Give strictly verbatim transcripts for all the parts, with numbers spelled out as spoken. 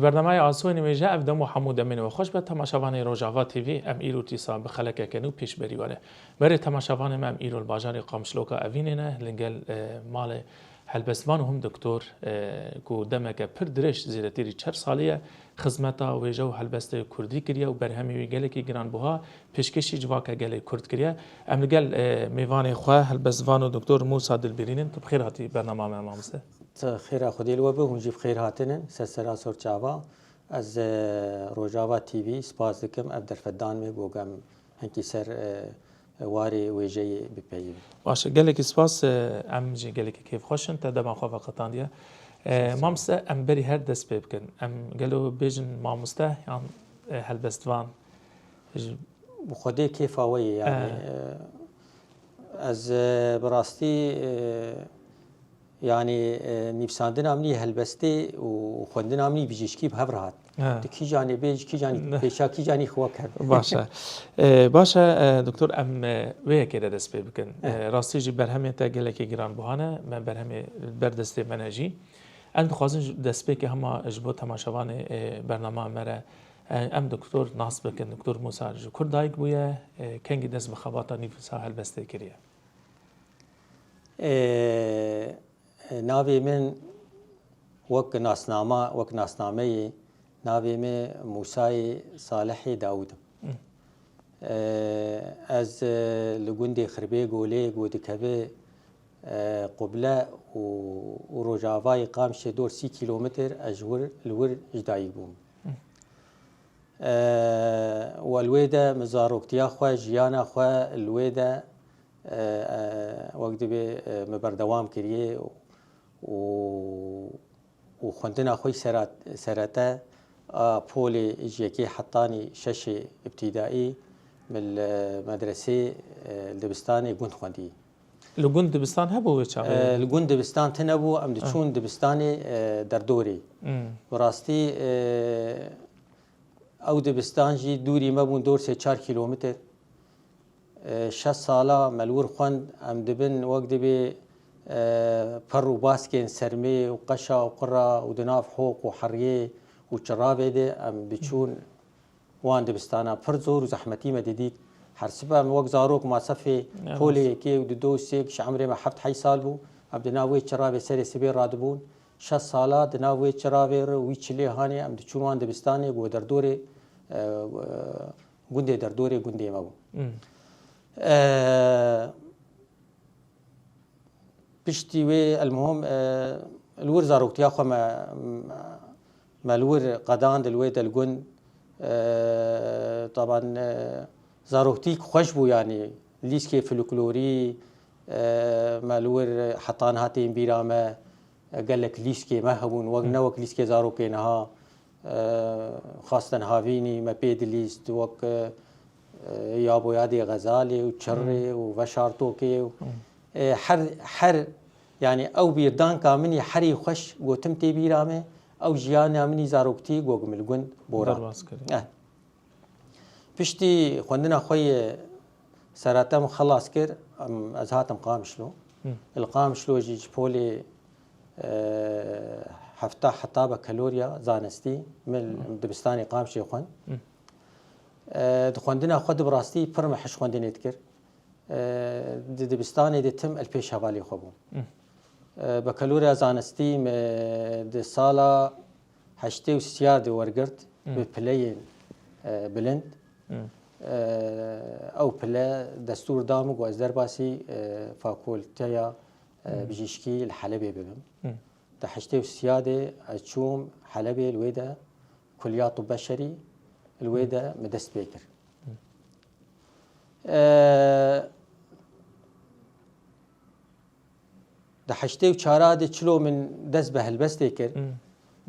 Bernameyê Asoyê Nimêje ev dem û hemû demên we xweş be. Temaşevanê Rojava T V, em îro dîsa bi xelekeke nû pêşberî we ne. Berê temaşevanê me, em îro li bajarê Qamişloka Evînê ne, li gel, e, malê helbestvan û him doktor, e, ku demeke pir dirêj, zêdetirî çar salî ye, xizmeta wêje û helbestê kurdî kiriye û berhemê wî gelekî giranbuha pêşkêşî civaka gelê kurd kiriye. Em li gel, e, mêvanê xwe helbestvan û doktor Mûsa Dilbirîn in. Tu bi xêr hatî bernama me, mamoste. Xêra Xwedê li we be, hûn jî bi xêr hatinin ser sera ser çava. Ez, e, Rojava T V spas dikim, ev derfetan me, ku em hinkî ser, e, warê wêjeyê bipeyivin. Baş e, gelekî spas, e, em jî gelekî kêfxweş in, te dema xwe veqetandiye. E, Spas. Mamoste, em berî her dest pê bikin. Em gelo bêjin mamoste yan, e, helbestvan? Ji Bi Xwedê kêfa we ye, yani, E. e, ez, e, bi rastî, e, yani, e, nivîsandina min î helbestê û xwendina min î bijîşkî bi hev re hat. E. Tu kîjanê bê, ji kîjanî Ne. pêşa kîjanî xwe ker. Baş e. E, baş e, e, doktor, em, e, wê yekê de dest pê bikin. E. E, rastî jî berhemên te gelekî giranbuha ne, me berhemê ber destê me ne jî. Em dixwazin ji destpêkê hema ji bo temaşevanê, e, bernama me re, e, em doktor nas bikin. Doktor Mûsa ji kur dayik bûye, e, kengî dest bi xebata nivîsa helbestê kiriye? E, e, navê min wek nasnama, wek nasnameyê, navê min Mûsayê Salihê Dawûd im. Hı. E, ez, e, li gundê Xirbê Golê, ku dikeve, e, Quble û, û Rojavayê Qamişê dor sî kîlometr, ez ji wir, li wir ji dayik bûm. Hı. E, we li wê de min zaroktiya xwe, jiyana xwe li wê de, e, e, wek dibê, e, min berdewam kiriye û, û xwendina xwe yî serat-, serete a polê ji yekê hetanî şeşê îbtîdaî min li medresê, e, li dibistanê gund xwendî. Li gund dibistan hebû wê çaxê? E, li gund dibistan tune bû, em diçûn dibistanê, e, derdorê. Hmm. Bi rastî, e, ew dibistan jî dûrî me bûn dor sê çar kîlometr. E, şeş sala me li wir xwend, em dibin wek dibê, e, per û baskên sermê û qeşa û qira û di nav hoq û heriyê û çiravê de em diçûn wan dibistana. Pir zor û zehmetî me didît. Her sibe em wek zarok masefê Evet. polê yekê û dido û sêk, ji emrê me heft heyş sal bû, em di nav wê çiravê serê sibê radibûn. Şeş sala di nav wê çiravê re wî çilê hanê em diçûn wan dibistanê ku derdorê, e, gundê derdorê gundê me bû. Hmm. E, piştî wê, elmuhim, e, li wir zaroktiya xwe me, me li wir qedand, li wê de li gund, e, taban, e, zaroktîk xweş bû, yanî lîskê folklorî, e, me li wir heta niha tên bîra me, e, gelek lîskê me hebûn, wek, ne wek lîskê zarokê niha, e, xastin havînî me pê dilîst, wek, e, e, ya bo yadê Xezalê û Çirrê û Veşartokê û, e, her, her, yani ew bîrdanka min î herî xweş gotim tê bîra me, ew jiyana min î zaroktî gog min li gund Boran. Derbas kir. Eh. Piştî xwendina xwe yê serete min xelas kir, em, ez hatim Qamişlo. Hı. Li Qamişlo jî ji polê, e, hefta heta bekalorya zanistî min Hı. dibistanê Qamişê xwend. Hı. E, di xwendina xwe de bi rastî pir min hej xwendinê dikir. E, di dibistanê de tim el pêş hevalê xwe bûm. Hı. E, bekalorya zanistî me di sala heştê û siyar de wergirt Hı. bi pileyên, e, bilind. Hı. E, ew pile destûr da min ku ez derbasî, e, fakulteya, e, Hı. bijîşkî li Helebê bibim. Hı. Di heştê û siyar de ez çûm Helebê, li wê de Kulliya Tib Beşerî, li wê Hı. de min dest pê kir. Hı. E, Di heştê û çar de çilo min dest bi helbestê kir. Hmm.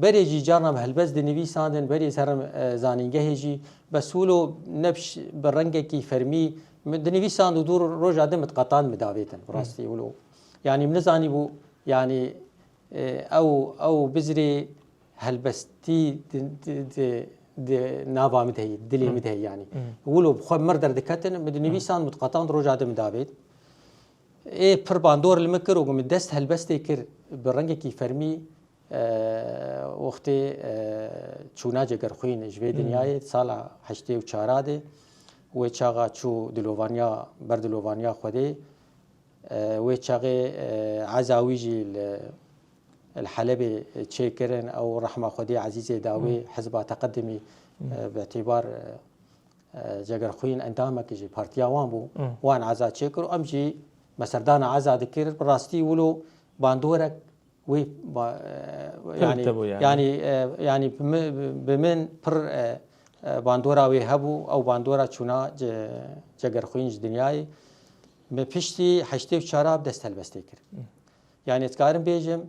Berê jî carna min helbest dinivîsandin, berê ez herim, e, zanîngehê jî. Bes wilo ne bi ş-, bi rengekî fermî min dinivîsand û dû roja din min diqetand min davêtin, bi Hmm. rastî wilo. Yanî min nizanîbû, yanî, e, ew, ew bizrê helbestî di, di, di, di nava min de heye, dilê Hmm. min de heye yanî. Hmm. Wilo bi xwe mir derdiketin, min dinivîsand, min diqetand roja din min davêt. Ê pir bandor li min kir û min dest helbestê kir bi rengekî fermî, E, wextê, e, çûna Cegerxwîn ji vê dinyayê, sala heştê û çara de, wê çaxa çû dilovaniya, ber dilovaniya Xwedê. E, wê çaxê, e, eza wî jî li, li Helebê çêkirin. Ew rehma Xwedê ezîzê da wê hizba teqedimî, e, bi îtîbar, e, e, Cegerxwîn endamekî ji partiya wan bû. Wan eza çêkir û em jî me serdana eza dikir. Bi rastî wilo bandorek wê ba-, e, Pir yanî, tebû yani. yanî, e, yanî bi mi-, bi min pir, e, e, bandora wê hebû. Ew bandora çûna Ce-, Cegerxwîn ji dinyayê. Me piştî heştê û çara bi dest helbestê kir. Yanî ez dikarim bêjim,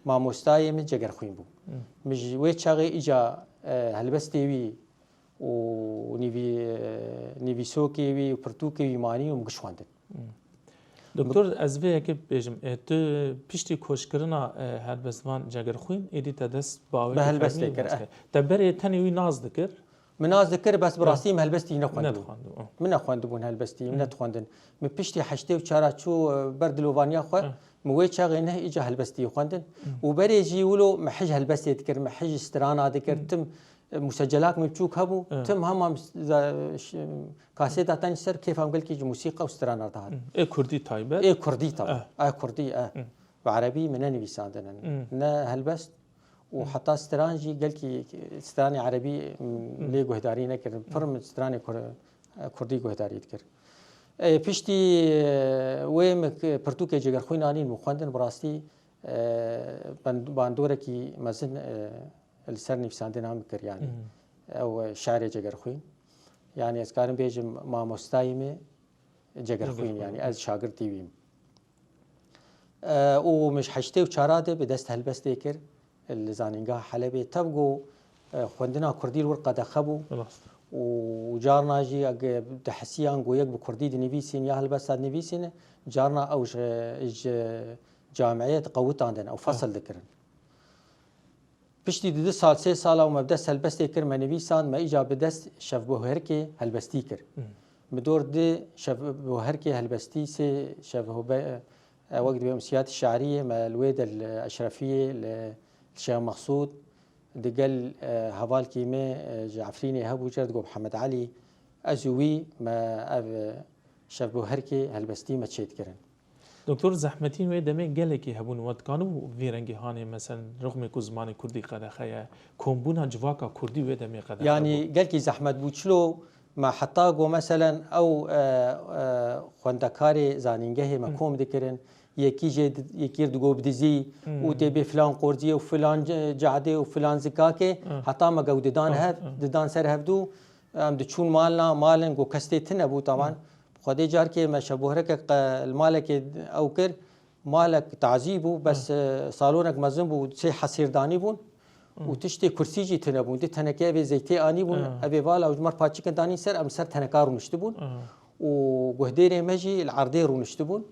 mamostayê min Cegerxwîn bû. Min ji wê çaxê îca, e, helbestê wî û nivî-, nivîsokê wî û pirtûkê wî manî û min giş xwendin. Doktor, ez vê yekê bêjim, e, tu piştî koçkirina, e, helbestvan Cegerxwîn, êdî te dest bi awê Bi helbestê fermî kir, nas eh. kir. Te berê tenê wî nas dikir? Min nas dikir, bes bi Eh. rastî min helbestî nexwendibû. Nedixwendibû, eh. Min nexwendibûn helbestî, min Hmm. nedixwendin. Min piştî heştê û çara çû, e, ber dilovaniya xwe, Eh. min wê çaxê neh îca helbestî xwendin. Hmm. Û berê jî wilo min hij helbestê dikir, min hij strana dikir, Hmm. tim, e, musecelak min biçûk hebû, Eh. tim hema mis-, za-, ş-, kasêta te ser kêfa min gelkî ji musîqa û strana dihat. Hmm. Ê kurdî taybet? Ê kurdî taybet. Eh. Ê kurdî, eh. Hmm. Bi erebî min nenivîsandin. Hmm. Ne helbest û Hmm. heta stran jî gelkî stranê erebî, m, Hmm. lê guhdarî nekirin. Pir Hmm. min stranê kur-, kurdî guhdarî dikir. E, piştî, e, wê min k-, pirtûkê Cegerxwîn anîn min xwendin, bi rastî, e, bend-, bandorekî mezin, e, li ser nivîsandina min kir, yanî. Hmm. Ew, e, şiarê Cegerxwîn. Yanî ez karim bêjim mamostayê min Cegerxwîn, Cegerxwîn. yanî ez şagirtî wî im. E, û min ji heştê û çara de bi dest helbestê kir li Zanîngeha Helebê. Tev ku, e, xwendina kurdî li wir qedexe bû. Rast. Û carna jî eg dihesiyan ku yek bi kurdî dinivîsîn ya helbesta dinivîsîn, carna ew ji, ji camiyê diqewitandin, ew fesil dikirin. Piştî di du sal, sê sala û me bi dest helbestê kir, me nivîsand, me îca bi dest şevboherkê helbestî kir. Hmm. Bi dor di şevboherkê helbestî, sê şevhobe-, e, wek dibê umsiyat şariyê, me li wê de li Eşrefiyê, li Şêx Mexsûd, digel, e, hevalkî me, e, ji Efrînê hebû, cer digot Mihemed Elî, ez û wî me ev, e, şevboherkê helbestî me çêdikirin. Doktor, zehmetiyên wê demê gelekî hebûn, we dikanibû vî rengî hanê, meselen, rixmê ku zimanê kurdî qedexe ye, kombûna civaka kurdî wê demê qedexe Yanî bû. Gelkî zehmet bû. Çilo me heta got, meselen, ew, e, e, xwendekarê zanîngehê me Hmm. kom dikirin, yekî jê di-, yekî digot bidizî Hmm. û tê bê filan qorziyê û filan ce-, cadê û filan zikakê, Hmm. heta me gew didan Hmm. hev, Hmm. didan ser hevdû, em diçûn malna, malin got kes tê tune bû, taman. Hmm. Xwedê carkê me şevboherekek qe-, li malekê ew kir, malek tazî bû, bes, Hmm. e, salonek mezin bû, sê hesîrdanî bûn û Hmm. tiştê kursî jî tune bûn. Di tenekê evê zeytê anî bûn, Hmm. evê vala û ji me re paçikin danîn ser, em ser teneka rûniştibûn. Hmm. Û guhdêrê me jî li erdê rûniştibûn,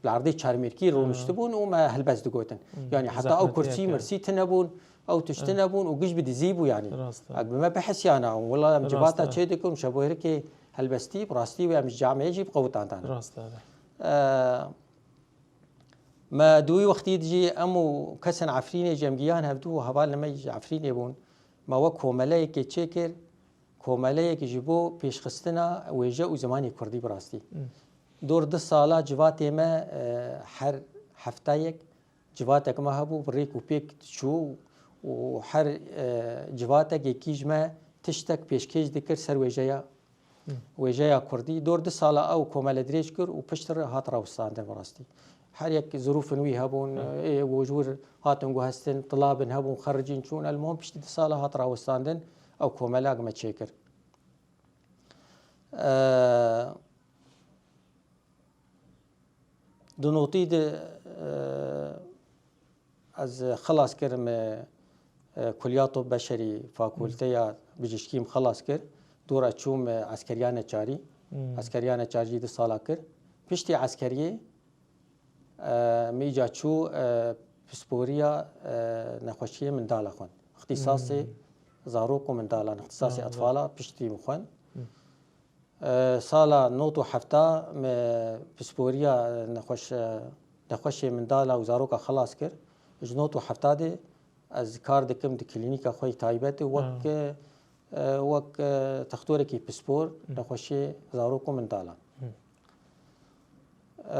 li erdê çarmêrkî Hmm. rûniştibûn û me helbest digotin. Hmm. Yanî heta ew Zehmetiyek kursî e. mirsî tune bûn, ew tişt Hmm. tune bûn û giş bi dizî bû yanî. Rast e. Ek bi me bihesyana, wela em Rast civata e. çê dikin, şevboherikê helbestî, bi rastî wê em ji camiyê jî bi qewitandane. Rast e. E, Me di wî wextî de jî em û kesên Efrînê jî em gihan hevdû û hevalên me jî ji Efrînê bûn. Me wek komeleyekê çêkir, komeleyek ji bo pêşxistina wêje û zimanê kurdî bi rastî. Hmm. Dor du sala civatê me, e, her heftayek civatek me hebû, bi rêk û pêk diçû û her, e, civatek yekî ji me tiştek pêşkêş dikir ser wêjeya Hı. Wêjeya kurdî dor du sala ew komele dirêj kir û piştre re hat rawestandin bi rastî. Her yek zirûfên wî hebûn, Hı. ê, û ji wir hatin guhestin, tilabin hebûn, xericîn çûn, elmuhim piştî du sala hat rawestandin, ew komela me çêkir. E, Di notî de, e, ez xilas kirim, e, e, Kulliya Tob Beşerî, Fakulteya Bijîşkî min xilas kir. Dora çûm, e, Eskeriya Neçarî. Hmm. Eskeriya Neçarî du sala kir. Piştî eskeriyê, e, min îca çû, e, pisporiya, e, nexweşiyê mindala xwend. Îxtîsasê Hmm. zarok û mindalan, îxtîsasê Ah, etfala piştî min xwend. Hmm. E, sala nod û hefta me pisporiya nexweş-, nexweşê mindala û zaroka xilas kir. Ji nod û hefta de Ez kar dikim di klînîka xwe yî taybet û wek, Ha. e, e, wek, e, textorekî pispor Hı. nexweşiyê zarok û mindalan. Hı. E,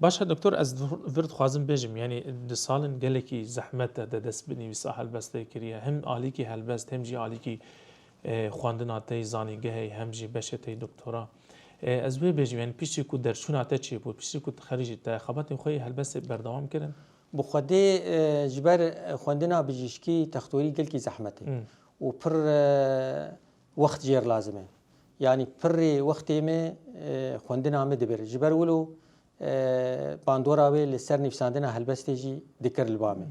Baş e doktor, ez vir, vir dixwazim bêjim, yanî di salên gelekî zehmet de, de dest bi nivîsa helbestê kiriye. Hem alîkî helbest, hem jî alîkî, e, xwendina te yî zanîngehê, hem jî beşê te yî doktora. E, ez wê bêjim, yanî piştî ku derçûna te çêbû, piştî ku tu xerîcî te xebatên xwe yê helbestê berdewam kirin? Bi xwedê, e, ji ber xwendina bijîşkî textorî gelkî zehmet e. Hmm. Û pir, e, wext jêr lazim e. Yanî pirrê wextê me, e, xwendina me dibir. Ji ber wilo, e, bandora wê li ser nivîsandina helbestê jî dikir li ba me. Hmm.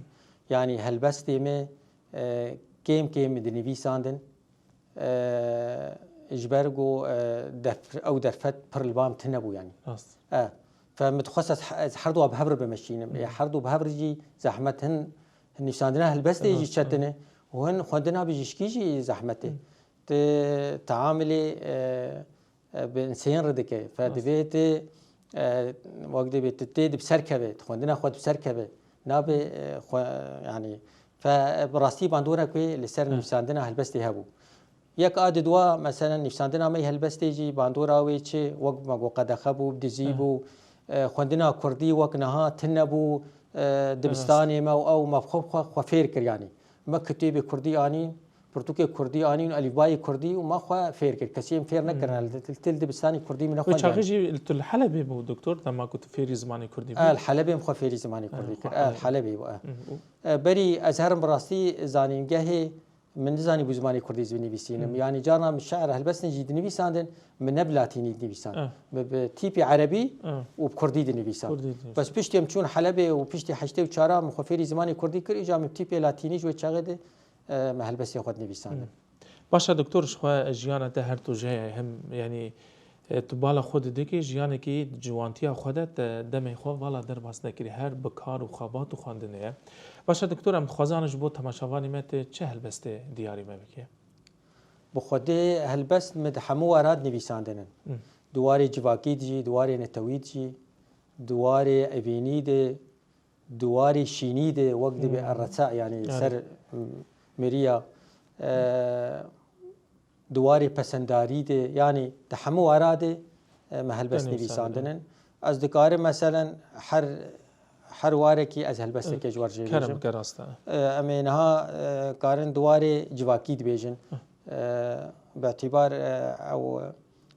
Yanî helbestê me, e, kêm kêm dinivîsandin. E, ji ber ku, e, derf-, ew derfet pir li ba min tune bû, yanî. Rast. E, fe min dixwest ez, ez herdu bi hev re bimeşînim. Ê, Hmm. herdu bi hev re jî zehmet hin, hin nivîsandina helbestê jî Rast, çetin e. Û hin xwendina bijîşkî jî zehmet e. Hmm. Tu teamilê, e, e, bi insên re dike. Fe Rast. divê tu, e, wek divê tu tê di bi ser keve, tu xwendina xwe di bi ser keve. Nabe, e, xwe, yanî, fe, e, bi rastî bandorek wê li ser Hı. nivîsandina helbestê hebû. Yek a di dua, meselen, nivîsandina me yê helbestê jî bandora wê çi, wek me got, qedexe bû, dizî Hı. bû, e, xwendina kurdî wek niha tune bû, e, Rast. dibistanê me û ew me xwe, xwe, xwe fêr kir, yanî. Me kitêbê kurdî anîn, pirtûkê kurdî anîn, elîfbayê kurdî û me xwe fêr kir. Kesî em fêr nekirin, Hmm. li, li, li dibistanê kurdî min Wê nexwend, çaxê yanî. jî tu li Helebê bû, doktor, dema ku tu fêrî zimanê kurdî bû? E, li Helebê em xwe fêrî zimanê E, kurdî xwe kir. E, li Helebê. Helebê bû, e. Hmm, û E, berî ez herim bi rastî zanîngehê min nizanî bû zimanê kurdî ez binivîsînim. Hmm. Yanî carna min şe'ir helbestin jî dinivîsandin, min ne bi latînî dinivîsand. E. Min bi tîpî erebî E. û bi kurdî dinivîsand. Kurdî dinivîsand. Bes piştî em çûn Helebê û piştî heştê û çaran min xwe fêrî zimanê kurdî kir, îca min bi tîpê latînî ji wê çaxê de e, me helbestê xwe dinivîsandin. Hmm. Baş e doktor, ji xwe jiyana te her tuje ye, hem, yanî, e, tu bala xwe didikî, jiyanekî ciwantiya xwe de te demê xwe vala derbas nekirî, her bi kar û xebat û xwendinê ye. Baş e doktor, em dixwazin ji bo temaşevanê me tu çi helbestê diyarî me bikî? Bi xwedê helbest min di hemû wara dinivîsandin in. Hmm. Di warê civakî de jî, di warê netewî de jî, di warê evînî de, di warê şînî de wek dibe Hmm. erreça, yanî Yanî. ser, m-, meriya, e, di warê pesendarî de, yanî di hemû wara de, e, me helbest Tenê nivîsandin nivîsandin. in. Ez dikarim, meselen, her, her warekî ez helbesteke ji wer jê Kerem bêjim. bike, rast e. E, em ê niha, e, karin di warê civakî dibêjin. Hı. E, bi îtibar, e, ew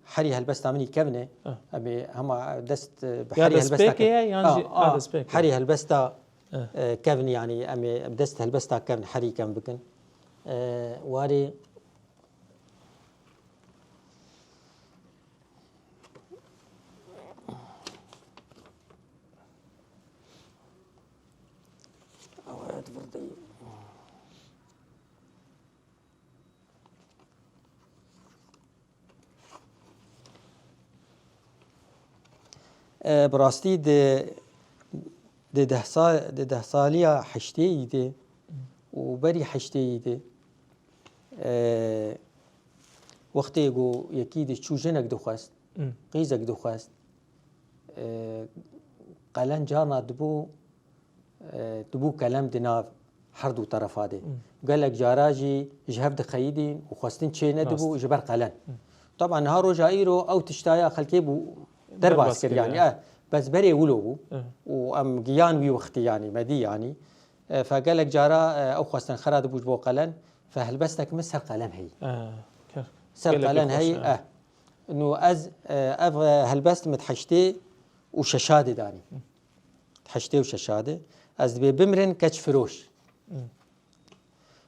herî helbesta min î kevn e. Eh. Em ê hema dest, e, bi Ya herî helbesta destpêkê ke-, ye, yan Ha, jî, ha, ha, destpêkê. herî helbesta, Eh. e, kevn, yanî em ê bi dest helbesta kevn herî kevn bikin. E, warê E, bi rastî di, di deh sa-, di deh saliya heştêyî de û berî heştêyî de, e, wextê ku yekî diçû jinek dixwest, Hmm. qîzek dixwest, e, qelen carna dibû, e, dibû kelem di nav her du terefa de. Hmm. Gelek cara jî ji hev dixeyidîn û xwestin çê nedibû Rast. ji ber qelen. Hmm. Taban niha roja îro ew tiştaya xelkê bû derbas Derbas kir, kir, yanî, ya. eh, bes berê wilo bû Eh. û em giyan wî wextî, yanî, me dî, yanî. Eh, fe gelek cara, eh, ew xwestin xera dibû ji bo qelen, fe helbestek min ser qelen heyî. Eh, ker. Ser Gelekî qelen xweş, heyî, eh. eh. Nû ez, eh, ev, eh, helbest min di heştê û şeşa de danî. Hmm. Heştê û şeşa de. Ez dibê bimrin keç firoş. Hmm.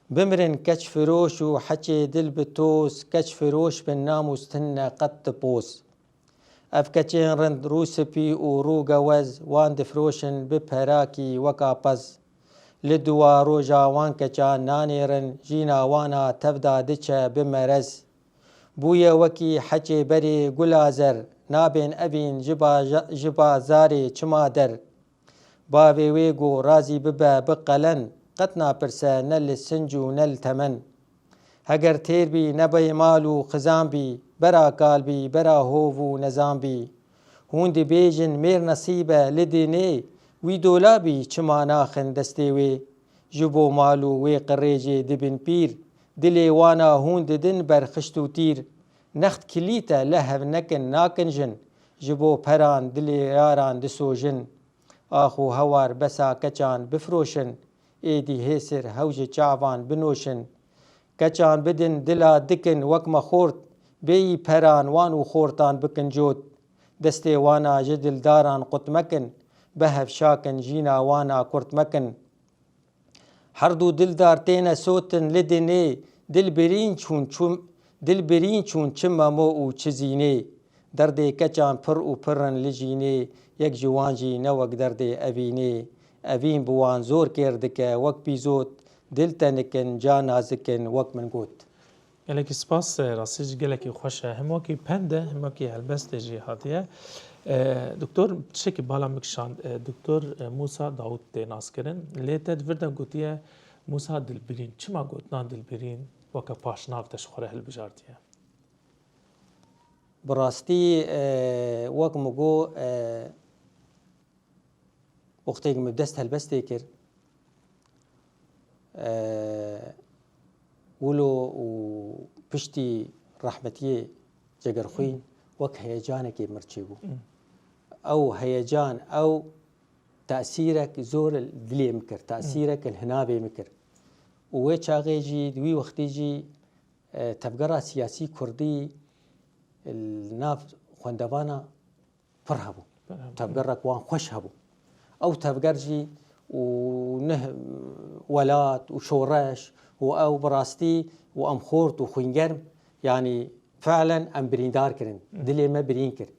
Bimrin keç firoş û heçê dil bi toz, keç firoş bin namûs tinne qet di poz. Ev keçên rind rû spî û rû gewez, wan difroşin bi perakî weka pez. Li duwa roja wan keça nanêrin, jîna wana tevda diçe bi merez. Bûye wekî heçê berê gula zer, nabên evîn ji baja-, ji bazarê çima der. Bavê wê got, razî bibe bi qelen, qet napirse ne li sinc û ne li temen. Heger têr bî, nebê mal û xizan bî, bera kal bî, bera hov û nezan bî. Hûn dibêjin mêr nesîbe li dinê, wî dola bî, çima naxin destê wê? Ji bo mal û wê qirêjê dibin pîr, dilê wana hûn didin ber xişt û tîr. Next kilît e, lehev nekin, nakin jin, ji bo peran dilê yaran disojin. Ax û hewar besa keçan bifroşin, êdî hêsir hew ji çavan binoşin. Keçan bidin dila dikin wek me xort, bêyî peran wan û xortan bikin cot. Destê wana ji dildaran qut mekin, behevşakin jîna wana kurt mekin. Herdû dildar têne sotin li dinê, dil birîn çûn çûm, dil birîn çûn çi memo û çi zînê. Derdê keçan pir û pir in li jînê, yek ji wan jî ne wek derdê evînê. Evîn bi wan zor kêr dike wek pîzot, dil tenikin, ca nazikin wek min got. Gelekî spas, e, rastî jî gelekî xweş e. Hem wekî pend e, hem wekî helbestê jî hatiye. E, Doktor, tiştekî bala min kişand. E, Doktor, e, Mûsa Dawûd tê naskirin. Lê te di vir de gotiye, Mûsa Dilbirîn. Çima gotina Dilbirîn weke paşnav te ji xwe re hilbijartiye? Bi rastî, e, wek min got, e, Wextê ku min dest helbestê kir, e, wilo û piştî rehmetiyê Cegerxwîn wek heyecanekê mir çêbû. Ew heyecan, ew tesîrek zor li dilê min kir, tesîrek li hinavê min kir. Û wê çaxê jî, di wî wextî jî, e, tevgera siyasî kurdî li nav xwendevana pir hebû. Pir hebû. Tevgerek wan xweş hebû. Ew tevger jî û neh welat û şoreş û ew bi rastî û em xort û xwîngerm, yanî fiilen em birîndar kirin. Dilê me birîn kir.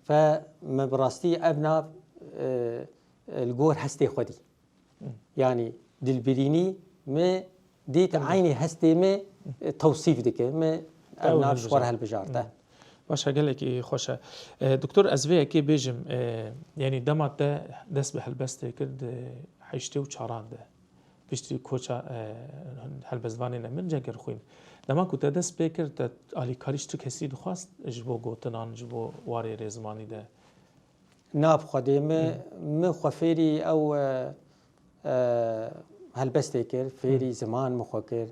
Fe me bi rastî ev nav, e, e, li gor hestê xwe dî. Yanî dilbirînî me dît, eynî hestê me, e, tewsîf dike. Me ev nav ji xwe re hilbijarte. Baş e, gelekî xweş e. E, Doktor, ez vê yekê bêjim, e, yanî dema te dest bi helbestê kir di heştê û çaran de, piştî koça, e, helbestvanê ne min Cegerxwîn. Dema ku te dest pê kir, te alîkarî ji tu kesî dixwest ji bo gotinan, ji bo warê rêzimanî de? Na bi xwedê min, min xwe fêrî ew, e, e, helbestê kir, fêrî ziman min xwe kir.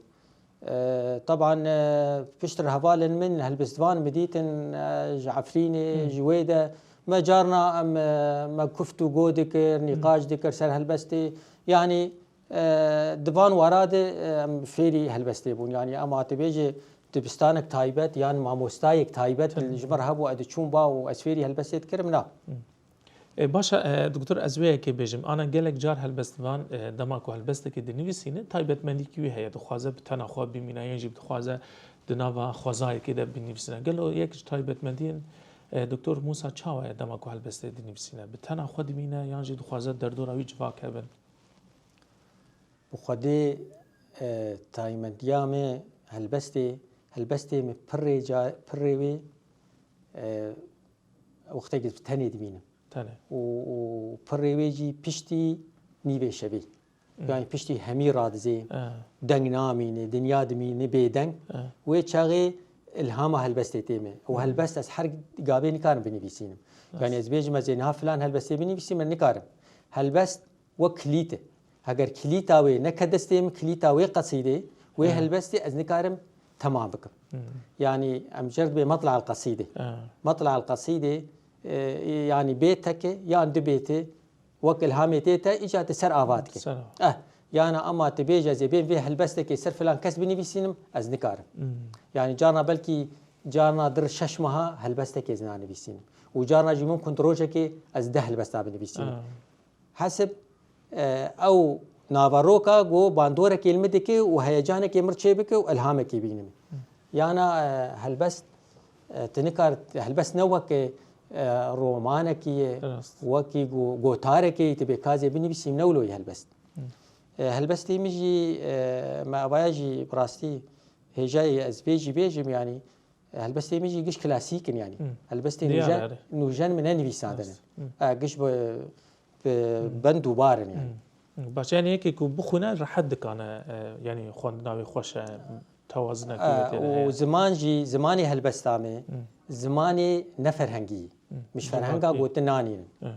E, teban, e, piştre hevalên min helbestvan min dîtin, e, ji Efrînê, ji wê de. Me carna em, e, me kuft û go dikir, nîqaş dikir ser helbestê. Yanî, E, di van wara de, e, em fêrî helbestê bûn. Yanî ema tu bêjî dibistanek taybet yan mamostayek taybet ji me re hebû, ez diçûm ba û ez fêrî helbestê dikirim, na. E, baş e, e, doktor, ez wê yekê bêjim. Ana gelek car helbestvan, e, dema ku helbestekê dinivîsîne, taybetmendîkî wî heye, dixwaze bi tena xwe bimîne, yan jî dixwaze di nava xwezayekê de binivîsîne. Gelo yek ji taybetmendiyên, e, doktor Mûsa çawa ye dema ku helbestê dinivîsîne? Bi tena xwe dimîne, yan jî dixwaze derdora wî civak hebin? Bi xwedê, e, taybetmendiya me helbestê, helbestê me pirrê ca-, pirrê wê, e, wextekî bi tenê dimînim. Tenê. Û, û pirrê wê jî piştî nîvê şevê. Hı. Yanî piştî hemî radizê, e, deng namîne, dinya dimîne bêdeng. E. Wê çaxê ilhama helbestê tê me. Û, hı, helbest ez her gavê nikarim binivîsînim. Rast. Yanî ez bêjim ez ê niha filan helbestê binivîsim, ez nikarim. Helbest wek kilît e. Heger kilîta wê neke destê min, kilîta wê qesîdê, wê, hmm, helbestê ez nikarim temam bikim. Hmm. Yanî em jê re dibê metla el qesîdê. Ha. Metla el qesîdê, e, yanî bêt heke yan du bêtê wek ilhamê tê te, îca te ser ava dike. Ser ava. Eh, yana ema tu bêje ez ê bên vê helbestekê ser filan kes binivîsînim, ez nikarim. Hmm. Yanî carna belkî carna dir şeş meha helbestekê ez nanivîsînim. Û carna jî mimkun di rojekê ez deh helbesta binivîsînim. Ha. Hesib, e, ew naveroka ku bandorekê li min dike û heyecanekê min çê bike û ilhamekê bîne min. Yana, e, helbest, e, tu nikar, helbest ne weke, e, romanekî ye, rast, wekî go-, gotarekê yî tu bê kazê binivîsî, ne wilo ye helbest. Hı. E, helbestê min jî, e, me avaya jî bi rastî hêjayê ez vê jî bêjim, yanî, Helbestê min jî giş klasîk in, yanî. Hı. Helbestê nûjen, nûjen min ne nivîsandin in. Rast. Hı. E, giş bi, bi bend û bar in, yanî. Hı. Hı. Baş, yanî yekê ku bixwîne rehet dikane, e, yanî xwendina wî xweş e, tewazinekê, e, û ziman jî, zimanê helbesta me, zimanê ne ferhengî. Hı. Min ji ferhenga gotin nanînin. Hı.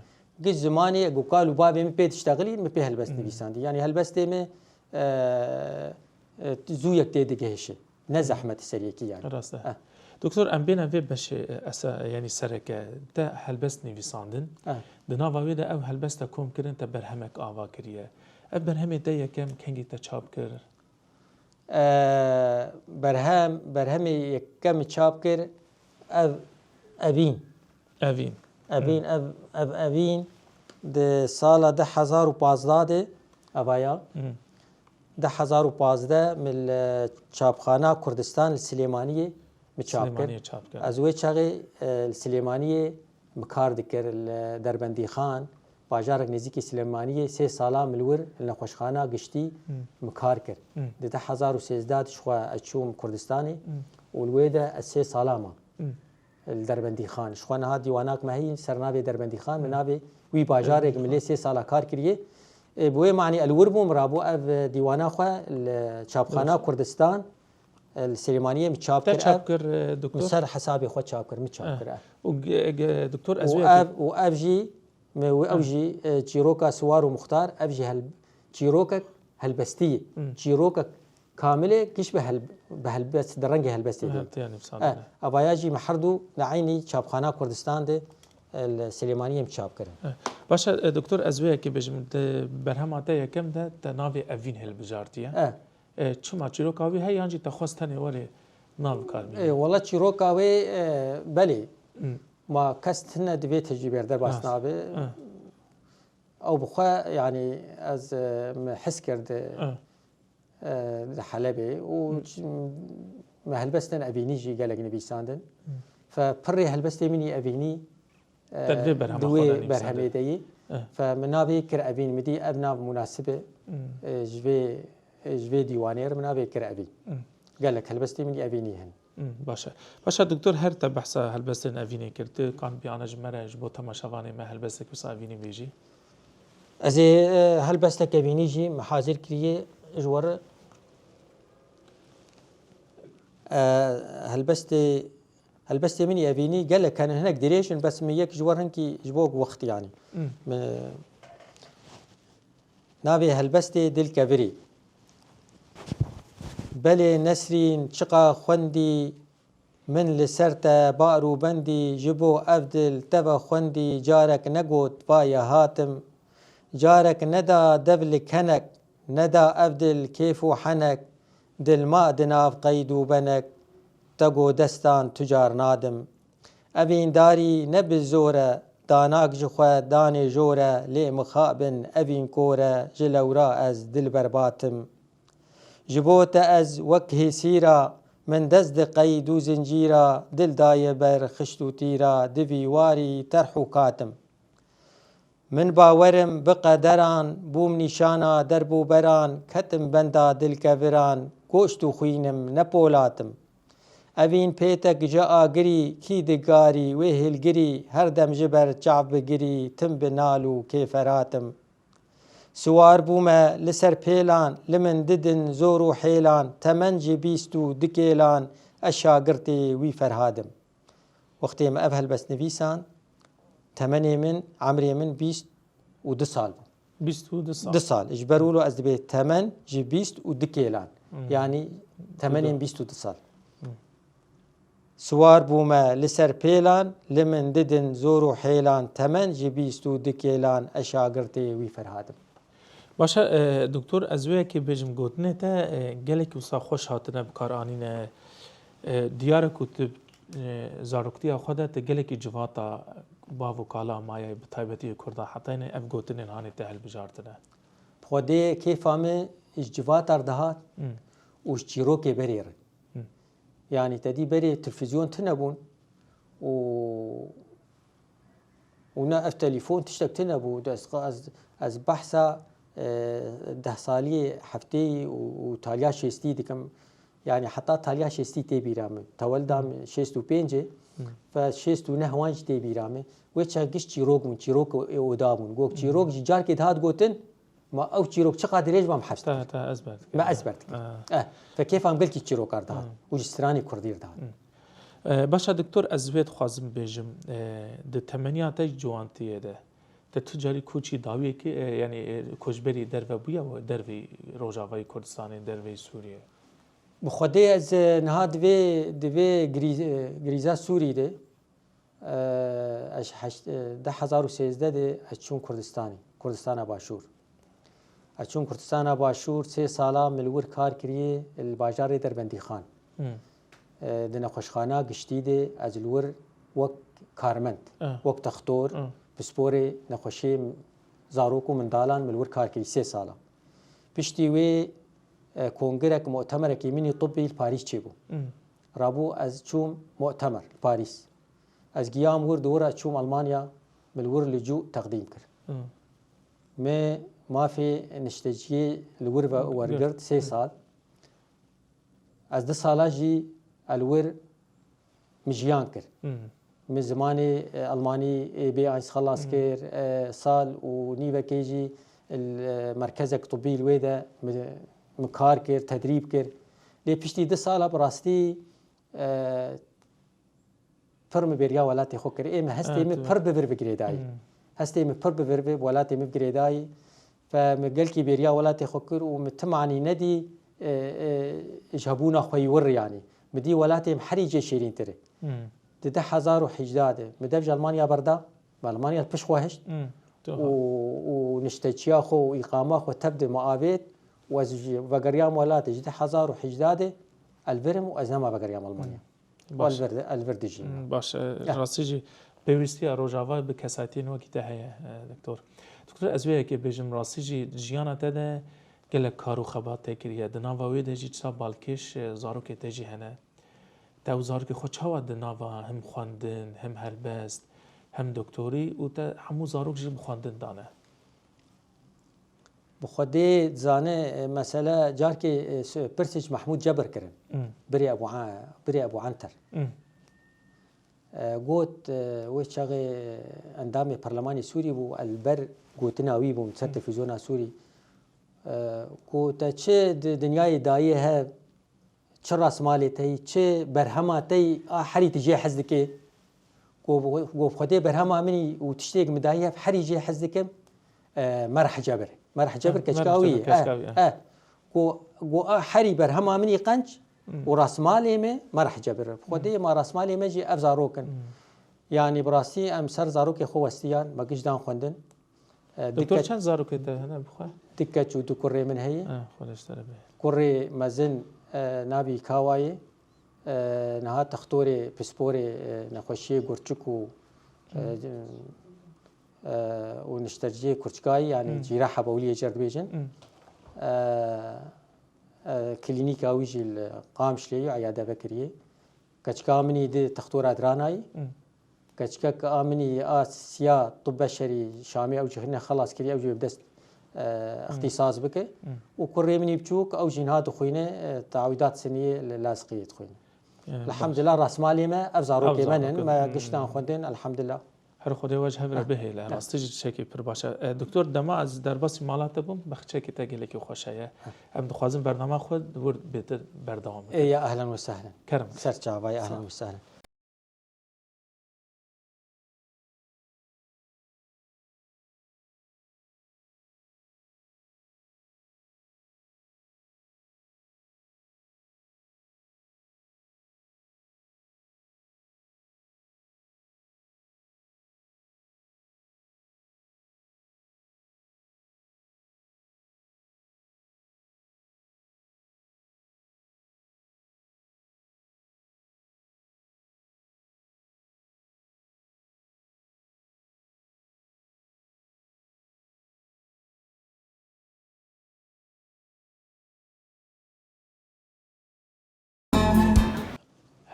Giş zimanê ku kal û bavê min pê diştexilîn, min pê helbest nivîsandî. Yanî helbestê me e, e, zûyek tê digihişê. Ne zehmet ser yekî yani. Rast e. Eh. Doktor, em bêne vê beşê, e, esa-, yani sereke te helbest nivîsandin. Eh. Di nava wê de ew helbest te kom kirin, te berhemek ava kiriye. Ev berhemê te yekem kengî te çap kir? E, berhem, berhemê yekem çap kir, ev, evîn. Evîn. Evîn, Hı. ev, ev, evîn di sala du hezar û pazdeh de, evaya, Hı. du hezar û pazdeh min li Çapxana Kurdistan li Silêmaniyê min çap kir. Silêmaniyê çap kir. Ez wê çaxê, e, li Silêmaniyê min kar dikir, li Derbendîxan, bajarek nêzîkî Silêmaniyê, sê sala min li wir li nexweşxana giştî Hı. min kar kir. Hı. Di du hezar û sêzdeh de ji xwe ez çûm Kurdistanê Hı. û li wê de ez sê sala mam. Hı. Li Derbendîxan. Ji xwe niha dîwanak me heyî ser navê Derbendîxan, min Hı. navê wî bajarek min lê Derbendîxan. sê sala kar kiriye. E, bi wê manî ez li wir bûm, rabû ev, e, dîwana xwe li Çapxana Dur. Kurdistan, e, li Silêmaniyê min çap Te kir çap ev. kir, e, doktor? Min ser hesabê xwe çap kir, min çap Eh. kir ev. Û ge-, ge-, doktor, ez Û wê ev, û ev jî, me, û ev Eh. jî, e, çîroka Siwar û Muxtar, ev jî hel-, çîrokek helbestî ye. Hmm. Çîrokek kamil e, giş bi hel-, bi helbest, di rengê helbestê de. Evet, yani, Eh, efsane. Evaya jî me herdû li eynî Çapxana Kurdistan de, e, li Silêmaniyê em çap kirin. Eh. Başa, e, doktor, ez wê yekê bêjim, di berhema te yekem de te navê Evîn hilbijartiye. Eh. E, çima çîroka wî heye yan jî te xwest tenê werê nav kar bînî? E, wela çîroka wê, e, belê. Hmm. Ma kes tune di vê tecrûbê derbas Rast. nabe. Eh. Ew bi xwe, yanî ez, e, me his kir di, Eh. e, di Helebê û Hmm. ç-, me helbestên Evînî jî gelek nivîsandin. Hmm. Fe pirrê helbestê min î Evînî, e, Te di vê berhema di xwe de wê nivîsandin. berhemê de yî. Eh. Fe min navê kir Evîn, min dî ev nav munasib e, Hmm. e, ji vê, e, ji vê dîwanê re min navê kir Evîn. Hmm. Gelek helbestê min î Evînî hene. Hmm, baş e. Baş e, doktor, her te behsa helbestên Evînê kir. Tu kan biyane ji me re, ji bo temaşevanê me helbestek wisa Evînî bêjî? Ez ê, e, helbestek Evînî jî me hazir kiriye ji we re. E, helbestê, helbestê min ê Evînî gelek hene, hinek dirêj in, bes min yek ji we re hinkî ji bo wext, yanî. Hmm. Me, navê helbestê Dilkevirî. Belê Nesrîn, çiqa xwendî, min li ser te bar û bendî, ji bo ev dil te ve xwendî, carek negot vaye hatim. Carek neda dev li kenek, neda ev dil kêf û henek, dil ma di nav qeyd û benek, te got destan tu car nadim. Evîn darî ne bi zor e, danak ji xwe danê jor e, lê mixabin evîn kor e, ji lewra ez dilber batim. Ji bo te ez wek hêsîra, min dest di qeyd û zincîra, dil daye ber xişt û tîra, di vî warî terh û katim. Min bawerim bi qederan, bûm nîşana derb û beran, ketim benda dilkeviran, goşt û xwînim ne polatim. Evîn pêtek ji agirî, kî digarî wê hilgirî, her dem ji ber çav bigirî, tim bi nal û kêferat im. Siwar bûme li ser pêlan, li min didin zor û hêlan, temen ji bîst û du kêlan, ez şagirtê wî Ferhad im. Wextê min ev helbest nivîsan, temenê min, emrê min bîst û du sal bû. Bîst û du sal. Du sal. Ji ber wilo ez dibê temen ji bîst û du kêlan. Hmm. Yanî temenên bîst û du sal. Hmm. Siwar bûme li ser pêlan, li min didin zor û hêlan, temen ji bîst û du kêlan, ez şagirtê wî Ferhad im. Baş e, e, doktor, ez wê yekê bêjim, gotinê te, e, gelekî wisa xweş hatine bikaranîne. E, diyar e ku tu, e, zaroktiya xwe de tu gelekî civata bav û kala maye, bi taybetî yê Kurda, heta yê ev gotinên hanê te hilbijartine. Xwedê kêfa min ji civata re dihat Hmm. û ji çîrokê berê re. Hmm. Yanî te dî berê televîzyon tune bûn û û ne ev telefon tiştek tune bû. Ez, ez, ez behsa, e, deh saliyê, hefteyî û, û taliya şêstî dikim. Yanî heta taliya şêstî tê bîra min. Tewelda min şêst û pênc e. Hmm. Ve şêst û neh wan jî tê bîra min. Wê çax giş çîrok bûn, çîrok ê oda bûn. Got Hmm. çîrok jî carkê dihat gotin, ma ew çîrok çiqa dirêj bam heft. Ta, ta, ez ber dikim. Me ez ber dikim. Ha. Eh, fe kêfa min gelkî çîrokar dihat. Hmm. Û ji stranê kurdî re dihat. Hmm. E, baş e, doktor, ez vê dixwazim bêjim, e, di temeniya te ciwantiyê de, Te tu carî koçî dawiyekê, e, yanî, e, koçberî derve bûye û derveyî Rojavayê Kurdistanê, derveyî Sûriyê? Bi Xwedê ez, e, niha di vê, di vê grîz-, e, grîza Sûrî de, e, ez heşt, e, du hezar û sêzdeh de ez çûm Kurdistanê, Kurdistana Başûr. Ez çûm Kurdistana Başûr, sê sala min li wir kar kiriye li bajarê Derbendîxan. Hmm. E, di nexweşxana giştî de ez li wir wek karmend, Ah. wek textor, Ah. pisporê nexweşiyê zarok û mindalan min li wir kar kirî sê sala. Piştî wê, e, kongirek, mutemerekî min î tibbî li Parîs çêbû. Hmm. Rabû ez çûm mutemer li Parîs. Ez giyam wir, di wir ez çûm Almanya, min li wir licû teqdîm kir. Hmm. Me mafê nişteciyê li wir ve Hmm. wergirt sê Hmm. sal. Ez du sala jî li wir min jiyan kir. Hmm. Min zimanê, e, Almanî, e, B eins xelas Hmm. kir, e, sal û nîvekê jî li, e, merkezek tibbî li wê de min, min kar kir, tedrîb kir. Lê piştî du sala bi rastî, e, pir min bêriya welatê xwe kir. Ê min hestê Evet, min evet. pir bi vir bi girêdayî. Hmm. Hestê min pir bi vir bi welatê min bi girêdayî. Fe min gelkî bêriya welatê xwe kir û min ti manî nedî, e, e, ji hebûna xwe yî wir yanî. Min dî welatê min herî cê şêrîntir e. Hmm. Di du hezar û hejdeh de min dev ji Almanya berda. Min Almanya li pişt xwe hişt. Hmm. Û, û nişteçiya xwe û îqama xwe tev de min avêt û ez jî vegeriyam welatê ji du hezar û hejdeh de ez li vir im û ez nema vegeriyam Almanya. Hmm. Baş. Elver, elver dijî. Hmm, baş. E, Ya. Rastî jî pêwîstiya Rojava bi kesayetiyên wekî te heye, e, doktor. Doktor, ez wê yekê bêjim, rastî jî di jiyana te de gelek kar û xebat te kiriye. Di nava wê de jî çisa balkêş, e, zarokê te jî hene. Te û zarokê xwe çawa di nava him xwendin, him helbest, him doktorî û te hemû zarok jî bi xwendin dane? Bi Xwedê dizane, e, mesele carkê, e, s-, pirsê ji Mehmûd Cebir kirin. Hmm. Birê Ebû A-, birê Ebû Anter. Hmm. E, got, e, wê çaxê endamê Perlemanê Sûrî bû, el ber gotina wî bûm ser Hmm. televîzyona Sûrî. E, got, te çi di dinyayê dayê hev, çi rasmalê te yî, çi berhema te yî, a herî tu jê hez dikê? Go, go, Xwedê berhema min î û tiştê ku min dayî hev herî jê hez dikim, e, merh cebir. Merh cebir Eh, keçika merh wî, cebir, eh, keçika wî, eh. eh. Go, go, a herî berhema min î qenc Hmm. û rasmalê me merh cebir. Xwedê Hmm. ma rasmalê me jî ev zarok in. Hmm. Yanî bi rastî em ser zarokê xwe westiyan, me giş dan xwendin. E, Doktor, diket-, çend zarokê te hene bi xwe? Du keç û du kurê min heye. E, xwe leş te re be. Kurê mezin, e, navî Kawa ye. E, niha textorê, pisporê, e, nexweşiyê gurçik û, e, Hmm. e, û nişterciyê kurçikayî, yanî Hmm. cîraha bewliyê jê re dibêjin. Hmm. E, e, klînîka wî jî li Qamişlê ye, eyade vekiriyê. Keçika min î di textora Diranayî. Hmm. Keçikek a min î a siya tib beşerî Şamê ew jî hine xelas kiriye, ew jî bi dest, e, Hmm. îxtîsas bike. Hmm. Û kurê min î biçûk, ew jî niha dixwîne, e, teawîdat siniyê li Lazqiyê dixwîne. E, baş. Elhamdulillah, rasmalê me ev zarokê Ev me nin, zarokê. me Hmm. giştan xwendin, elhamdulillah. Her Xwedê we ji hev re Ha. bihêle. Ha. Rastî jî tiştekî pir baş e. E, doktor, dema ez derbasî mala te bûm, baxçeyekê te gelekî xweş heye. Ha. Em dixwazin bernama xwe wir bêtir berdewam bikin. Ê ya, ehlen we sehlen. Kerem. Ser çavayê, Sağ ol. ehlen we sehlen.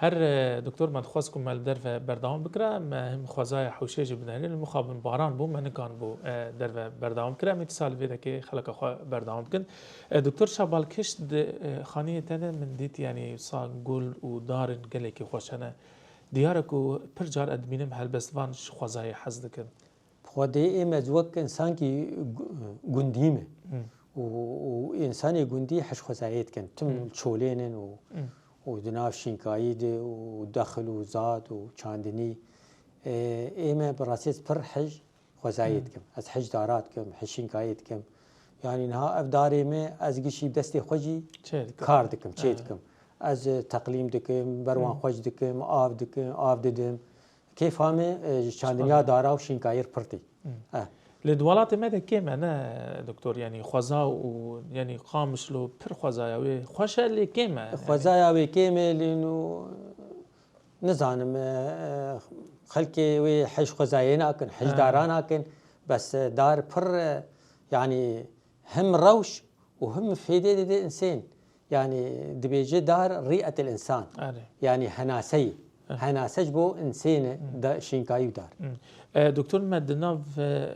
Her, e, doktor, me dixwest ku me li derve berdewam bikira, me him xwezaya hewşê jî binêrin, li mixabin baran bû, me nikan bû, e, derve berdewam bikira, em ê dîsa li vê dekê xeleka xwe berdewam bikin. E, doktor, şabalkêş di, e, xaniyê te de min dît, yanî sa gul û darên gelekî xweş hene. Diyar e ku pir car ez dibînim helbestvan ji xwezayê hez dikin. Bi Xwedê ê me wek însankî gu-, gundî me. Hmm. Û, û însanê gundî hej xwezayê dikin. Tim Hmm. çolênin û, Hmm. û di nav şînkayî de û dexil û zad û çandinî. Ê, ê me bi rastî pir hej xwezayê Hmm. dikim. Ez hej dara dikim, hej şînkayê dikim. Yanî niha ev darê me, ez gişî bi destê xwe jî Çê dikim. kar dikim, çê Evet. dikim. Ez, e, teqlîm dikim, ber wan Hmm. xweş dikim, av dikim, av didim. Kêfa me, e, ji çandiniya Xwezayê. dara û şînkayê re pir tê. Hmm. Eh. Lê di welatê me de kêm e, ne doktor? Yanî xweza û, yanî Qamişlo pir xwezaya wê xweş e, lê kêm e. Yanî Xwezaya wê kêm e, lê nû nizanim, e, e, xelkê wê hej xwezayê nakin, hej Ha. dara nakin. Bes, e, dar pir, e, yanî him rewş û him fêdê dide insên. Yanî dibêje dar rî'etil insan. Erê. Yanî henaseyî. Eh. Henase ji bo insêne Hmm. da şînkayî û dar. Hmm. E, doktor, me di nav, e,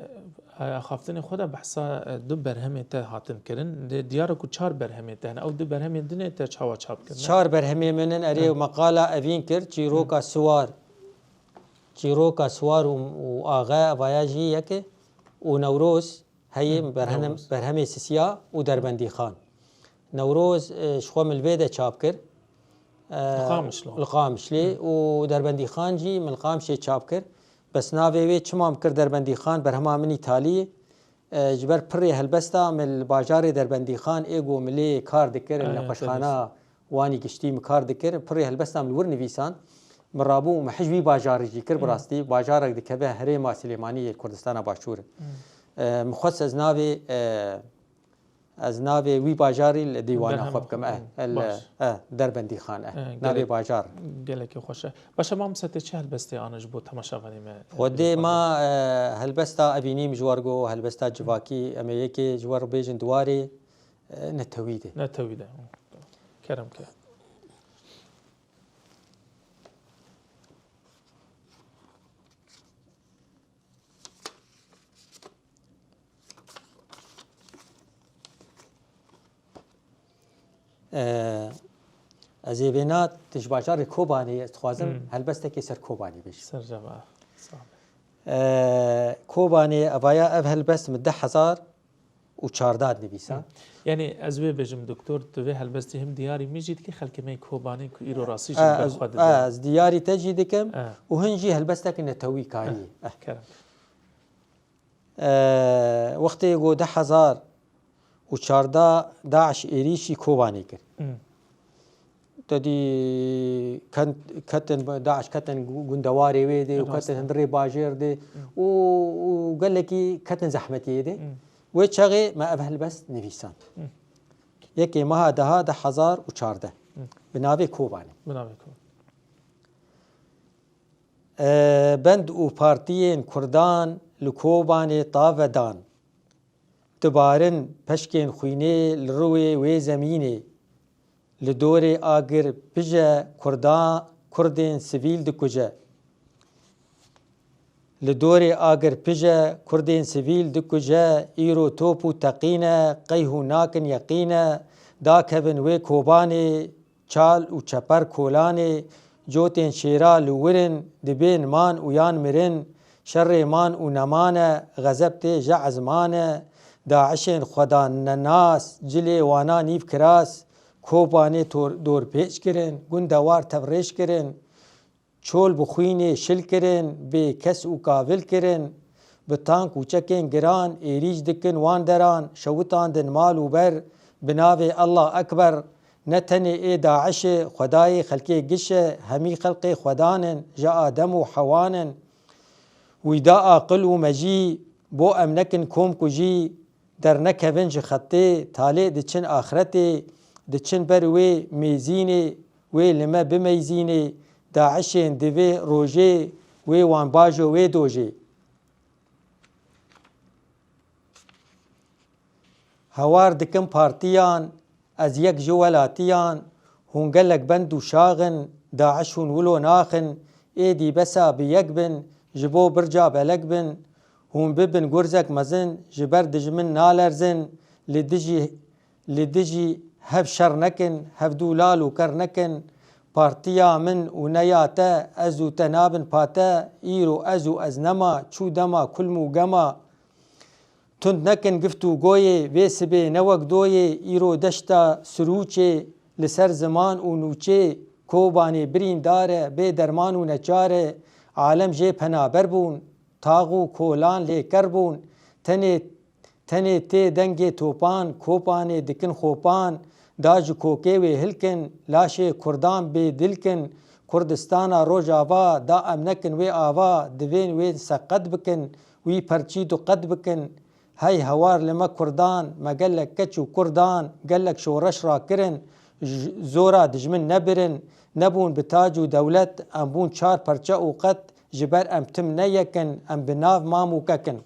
axaftinê xwe de behsa, e, du berhemê te hatin kirin. Di-, diyar e ku çar berhemê te hene. Ew du berhemên din ê te çawa çap kirine? Çar berhemê min in, erê, Eh. meqala evîn kir, çîroka Hmm. siwar. Çîroka siwar û, û axe evaya jî yek e. Û Newroz, heyê Hı, berhenem-, Newroz. berhemê Sisiya û Derbendîxan. Newroz, e, ji xwe min li vê de çap kir. E, Li Qamişlo. Li Qamişlê Hı. û Derbendîxan jî min li Qamişê çap kir. Bes navê wê çima min kir Derbendîxan, berhema min îtalî ye. E, ji ber pirê helbesta min li bajarê Derbendîxan ê ku min lê kar dikir, Aya, nexweşxana, Wanî giştî min kar dikir, pirê helbesta min li wir nivîsand. Min rabû û min hij wî bajarî jî kir, bi Hmm. rastî bajarek dikeve herêma Silêmaniyê li Kurdistana Başûr. Hmm. E, min xwest ez navê, e, ez navê wî bajarî li dîwana Berhema xwe bikim. xwe, Eh, hmm. el, Baş. eh, Derbendîxan, eh. Eh, Navê gelek, bajar. Gelekî xweş e. Baş e, mamoste, tê çi helbestê anî ji bo temaşevanê me, eh, Xwedê ma, eh, helbesta evînî min ji we re got, helbesta civakî, em ê yekê ji we re bêjin di warê, eh, netewî de. Netewî de. Kerem ke. Ee, ez ê vêna tu ji bajarê Kobanê, ez dixwazim Hmm. helbestekê ser Kobanê bêjim. Sercem e. Sağ ol. Ee, Kobanê, evaya ev helbest min du hezar û çardeh dinivîsa. Hı. Yanî ez wê bêjim, doktor, tu vê helbestê him diyarî min jî dikî, xelkê me yê Kobanê ku îro rastî jî Eh, li ber ez, xwe didin. eh, ez diyarî te jî dikim Eh. û hin jî helbestek netewî karî. Eh, Eh. kerem. Eh, wextê ku du hezar û çardeh DAIŞ êrîşî Kobanê kir. Hı. Te dî ken-, ketin, DAIŞ ketin gu-, gundewarê wê de û Rast ketin e. hundirê bajêr de Hı. û, û gelekî ketin zehmetiyê de. Hı. Wê çaxê me ev helbest nivîsand. Hı. Yekê meha deha du hezar û çardeh. Hı. Bi navê Kobanê. Bi navê Kobanê. E, bend û partiyên Kurdan li Kobanê tave dan. Dibarin peşkên xwînê li rûyê wê zemînê. Li dorê agir pije Kurda, Kurdên sivîl dikuje. Li dorê agir pije Kurdên sivîl dikuje, îro top û teqîne, qey hûn nakin yeqîne, dakevin wê Kobanê, çal û çeper kolanê, cotên şêra li wir in, dibên man û yan mirin, şerê man û neman e, xezeb tê ji ezman e, DAIŞên xwedan nenas, cilê wana nîv kiras, Kobanê tor-, dorpêç kirin, gundewar tevrêj kirin, çol bi xwînê şil kirin, bê kes û kavil kirin, bi tank û çekên giran êrîş dikin wan deran, şewitandin mal û ber, bi navê Allah Ekber, ne tenê ê DAIŞ e, Xwedayê xelkê giş e, hemî xelqê Xwedan in, ji Adem û Hewan in. Wî da aqil û mejî, bo em nekin komkujî, dernekevin ji xetê, talê diçin axretê, diçin ber wê mêzînê, wê li me bimeyzînê, DAIŞên di vê rojê, wê wan bajo wê dojê. Hewar dikim partiyan, ez yek ji welatiyan, hûn gelek bend û şax in, DAIŞ hûn wilo naxin, êdî besa bi yek bin, ji bo birca belek bin, hûn bibin gurzek mezin, ji ber dijmin nalerzin, li dijî, li dijî hev şer nekin, hevdû lal û ker nekin, partiya min û ne ya te, ez û te nabin pate, îro ez û ez nema, çû dema kulm û gema, Tund nekin gift û goyê, vê sibê ne wek doyê, îro deşta Sirûçê, li ser ziman û nûçê, Kobanê birîndar e, bê derman û neçar e, alem jê penaber bûn, tax û kolan lê ker bûn. Tenê, tenê tê dengê topan, kopanê dikin xopan, da ji kokê wê hilkin, laşê Kurdan bê dilkin. Kurdistana Rojava, da em nekin wê ava, divên wê seqet bikin, wî perçî du qet bikin. Hey hewar li me Kurdan, me gelek keç û kurdan, gelek şoreş rakirin, j-, zora dijmin nebirin, nebûn bi tac û dewlet, em bûn çar perçe û qet, ji ber em tim ne yek in, em bi nav mam û kek in.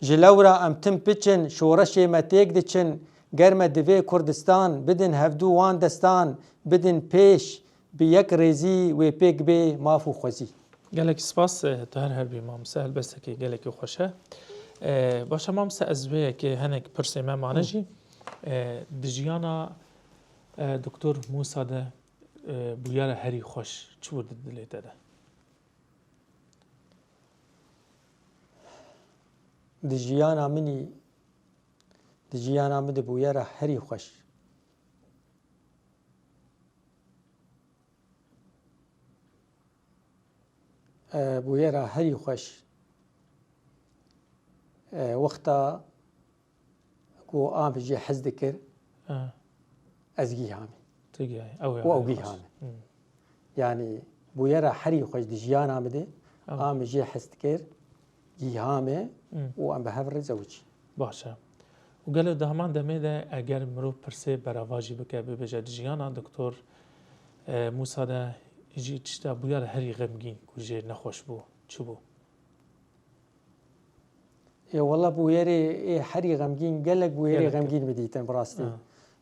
Ji lewra em tim piç in, şoreşê me têk diçin, ger me divê Kurdistan bidin hevdû wan destan, bidin pêş, bi yek rêzî wê pêk bê maf û xwezî. Gelekî spas, e, tu her her bî mamoste, helbestekî gelekî xweş e. E, baş e mamoste, ez vê yekê hinek pirsê me mane Hı. jî. E, di jiyana, e, Doktor Mûsa de, e, bûyera herî xweş çi bû di dilê te de? Di jiyana min î, di jiyana min de bûyera herî xweş. E, bûyera herî xweş. E, wexta ku a min jê hez dikir, Ha. ez gîhamî. Tu gîhayî. Ew û ew gîhamî. Hmm. Yanî bûyera herî xweş di jiyana min de, Ew. a min jê hez dikir, gîhamê Hmm. û em bi hev re zewicî. Baş e. Û gelo di heman demê de eger mirov pirsê berava jî bike, bibêje di jiyana Doktor, e, Mûsa de jî tişta bûyera herî xemgîn ku jê nexweş bû, çi bû? Ê, wela bûyerê ê herî xemgîn, gelek bûyerê Gelek. xemgîn min dîtin bi rastî. Ha.